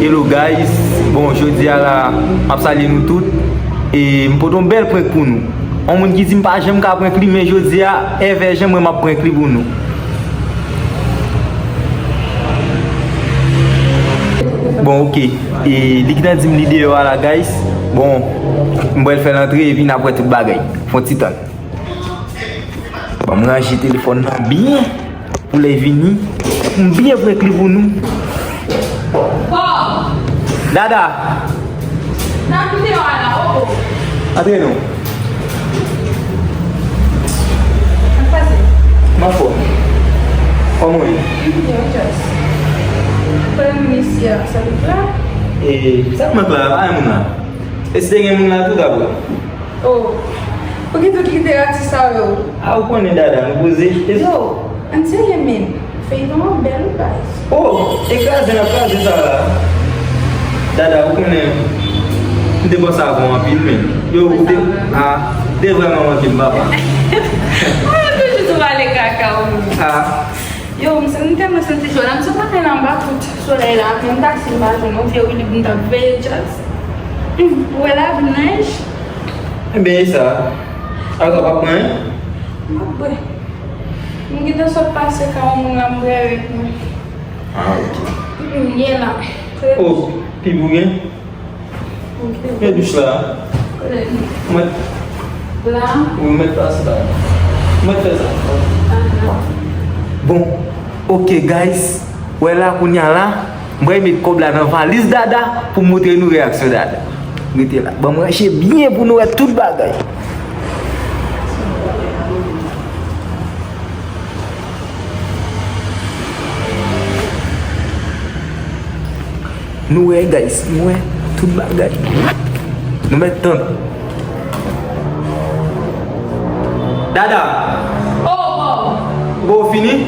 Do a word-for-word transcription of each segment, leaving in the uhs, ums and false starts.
Hello guys, bon, jodi a la, m ap salye nou tout. E m pote yon bèl prank pou nou. Yon moun ki di m pa janm ka prank li, men jodi a, èvè jan mwen m ap prank li pou nou. Bon, ok. E li gentan di m li deyò a la, guys. Bon, m pral fè l antre epi n ap wè tout bagay. Fè yon ti tann. Ban m ranje telefòn nan byen pou lè vini, m byen prank li pou nou. Dada! Antre non. Sa k pase? M anfòm. Kòman w ye? M byen, wi, Charles. Kote moun isi a? Sa tout la? E sa k manke la? Pa gen moun la. E si te gen moun la tou, ta bon. Oh, pou ki tout literati sa yo? A, ou konnen Dada, nou poze. Yo, ann serye men. Feyton an bèl wi baz. Oh, e kraze n ap kraze sa la. Dada, ou konnen, m te panse avè w anpil, men. Yo, ou te, a, ou te vrèman manke m, papa. Ou toujou tou pale kaka, ou. A. Yo, m, m tèlman santi cho la, m sot lakay la anba kout solèy la, menm taksi m pa jwenn, ou vye wi li pou m t ap veye djaz. Hum, ou wè la, vin nèj. Enben, e sa? Alò, w ap pran? M ap bwè. M gentan sot pase kay yon moun la, m bwè avèk nou. Ah, ok. Epi m gen la. Oh, pipi w gen? Ok. Men douch la. Kote? Mwen. La? Wi, mwen pase la. Mwen fè sa. Ah, non. Bon, ok, guys. Wè la, kounye a la, m pral met kòb la nan valiz Dada pou m montre nou reyaksyon Dada. Rete la. Ban m ranche byen pou nou wè tout bagay. Nou wè, guys, nou wè tout bagay. Nou mèt tann. Dada! Oh, Bob! Bon, ou fini?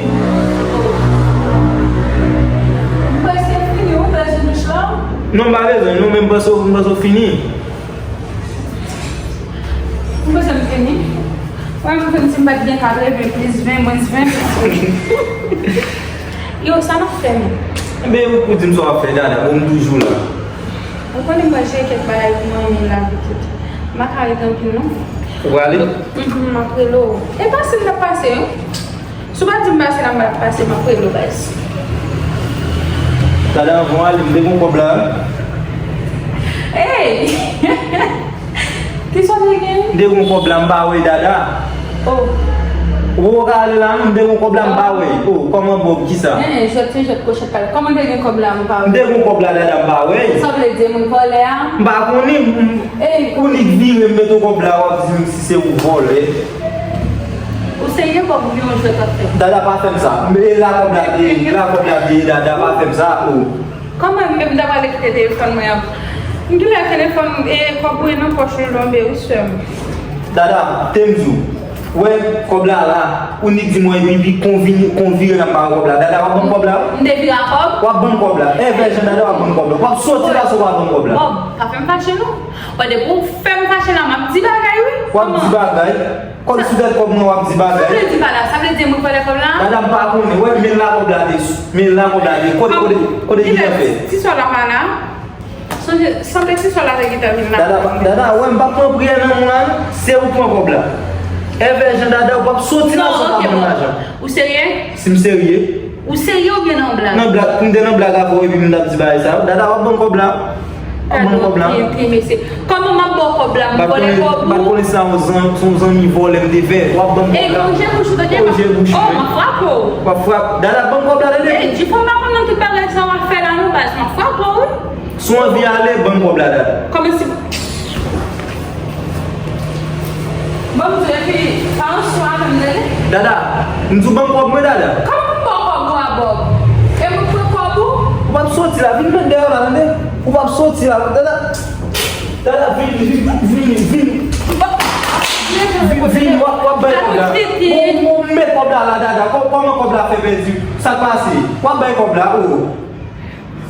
M prèske fini, ou bezwen douch la? Non, m pa bezwen, non, men m panse, m panse w fini. M panse m fini. Wè, m konn si m pa t gen kat leve plis ven, mwens ven. Yo, sa n ap fè menm? Enben, ou pou di m sa w ap fè, Dada, bon, m toujou la. Ou konnen mwen jere kèk bagay pou manmi la pitit. M pa ka ret anpil, non. Ou prale? Mhm, m ap rele w. E pase m t ap pase, wi. Si w pa di m pase la, m pa t ap pase, m ap rele w, baz. Dada, anvan w ale, m te gen yon kòb la. Ey! Kisa w te gen? M te gen yon kòb la, m pa wè, Dada. Oh. Ou poko ka ale la, non, m te gen yon kòb la, m pa wè. Oh, kòman Bob, kisa? Eh, jwèt se jwèt, kwochèt pa. Kòman w te gen kòb la, m pa wè? M te gen yon kòb la, Dada, m pa wè. Sa w vle di, moun vòlè a? M pa konnen, m, m, ey, ou nik vire, m mete yon kòb la, w ap di m si se ou vòlè. Ou serye, Bob, oubyen yon jwèt w ap fè? Dada, pa fè m sa. E la kòb la te ye, la kòb la te ye, Dada, pa fè m sa, oh. Kòman m menm ta prale kite telefòn mwen an? M genlè telefòn e kòb mwen nan pòch ou tonbe wi, sè m. Dada, te m di w. Wè, kòb la la. Ou nik di mwen epi, epi kon vini, kon vire nan ba kòb la. Dada, w ap ban m kòb la? M te vire a kòb? W ap ban m kòb la. Èvè jan, Dada, w ap ban m kòb la. W ap soti la, si w pa ban m kòb la. Bob, pa fè m fache non. Wè, depi w fè m fache la, m ap di bagay wi. W ap di bagay? Kòb sou tèt kòb mwen, w ap di bagay. Sa vle di pa la, sa vle di moun vòlè kòb la? Dada, m pa konnen. Wè, men la kòb la te, men la kòb la te. Kote, kote, kote ki te fè? Ti sò la pa la. Sonje, sanble ti sò la te gentan vin la. Dada, pa, Dada, wè, m pa pran priyè nan moun la, non. Se ou pran kòb la. Èvè jan, Dada, ou p ap soti la san w pa ban m lajan. Ou serye? Si m serye. Ou serye oubyen nan blag? Nan blag, pou m te nan blag avè w epi m t ap di bagay sa yo. Dada, w ap ban m kòb la. W ap ban m kòb la. Tande byen, mesye. Kòman m ap ba w kòb la? M vòlè kòb ou? M pa t konnen si se yon zan-, se yon zanmi vòlè m te fè. W ap ban m kòb la. Ey, korije bouch ou, tande byen. Korije bouch mwen. Oh, m ap frape w. W ap frape. Dada, ban m kòb la, tande. Ey, di fò m pa konn nan tout bagay sa w ap fè la non, baz. M ap frape w, wi. Si w anvi ale, ban m kòb la, Dada. Kòman si Bon, m di w, epi pa yon swa menm, tande. Dada, m di w ban m kòb mwen, Dada. Kòman pou m ba w kòb ou a, Bob? E mwen pran kòb ou? Ou p ap soti la, vin met dèyè w la, tande. Ou p ap soti la, Dada. Dada, vin, vin, vin, vin. Vin, vin, w ap, w ap bay kòb la. Ou, ou met kòb la la, Dada. Kò-, kòman kòb la fè pèdi? Sa k pase? W ap bay kòb la, oh.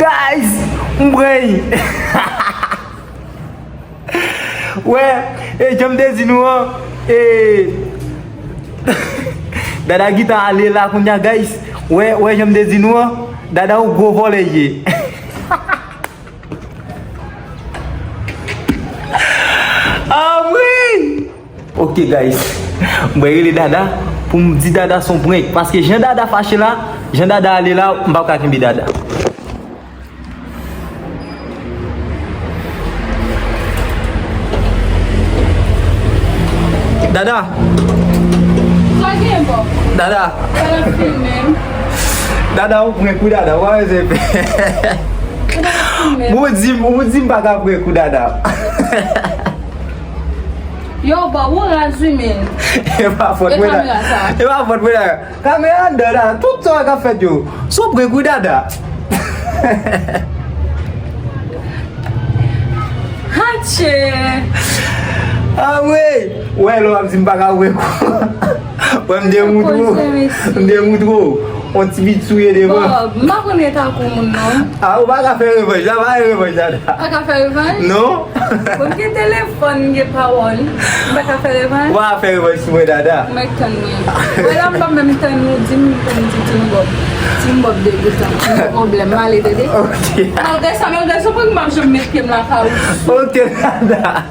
Guys, m pran. Wè, e, jan m te di nou an, e, Dada gentan ale la kounye a, guys. Wè, wè, jan m te di nou an, Dada yon gwo vòlè ye. Ah wi! Ok, guys. Mwen rele Dada pou m di Dada son prank. Paske jan Dada fache la, jan Dada ale la, m p ap ka kenbe Dada. Dada. Sa gen bon? Dada. Sa n ap filme? Dada, ou prank wi, Dada. Ou pa bezwen pè. Ou di m, ou di m pa ka pran kou Dada. Yo, Bob, ou raz wi, men. E pa fòt mwen la. E pa fòt mwen la. Kamera anndan la, tout sa k ap fèt yo. Sou pran kou Dada. Hatche. Ah wi. Wè lè w ap di m pa ka pran kou. Wè m demout ou. M demout ou. On ti bit souye devan. Bob, m pa konn eta kou moun non. Ah, ou pa ka fè revanj la, pa fè revanj la. Pa ka fè revanj? Non. Bon, m gen telefòn, m gen pawòl. M pa ka fè revanj? Ou pa ka fè revanj sou mwen Dada. Mwen tann mwen. Wè la m pa menm tann ou, di m pou m di Team Bob. Team Bob degoutan. M gen pwoblèm, m ale tande. Ok. Malgre sa, malgre sa, pou m ap janm met pye m lakay ou. Ok, Dada.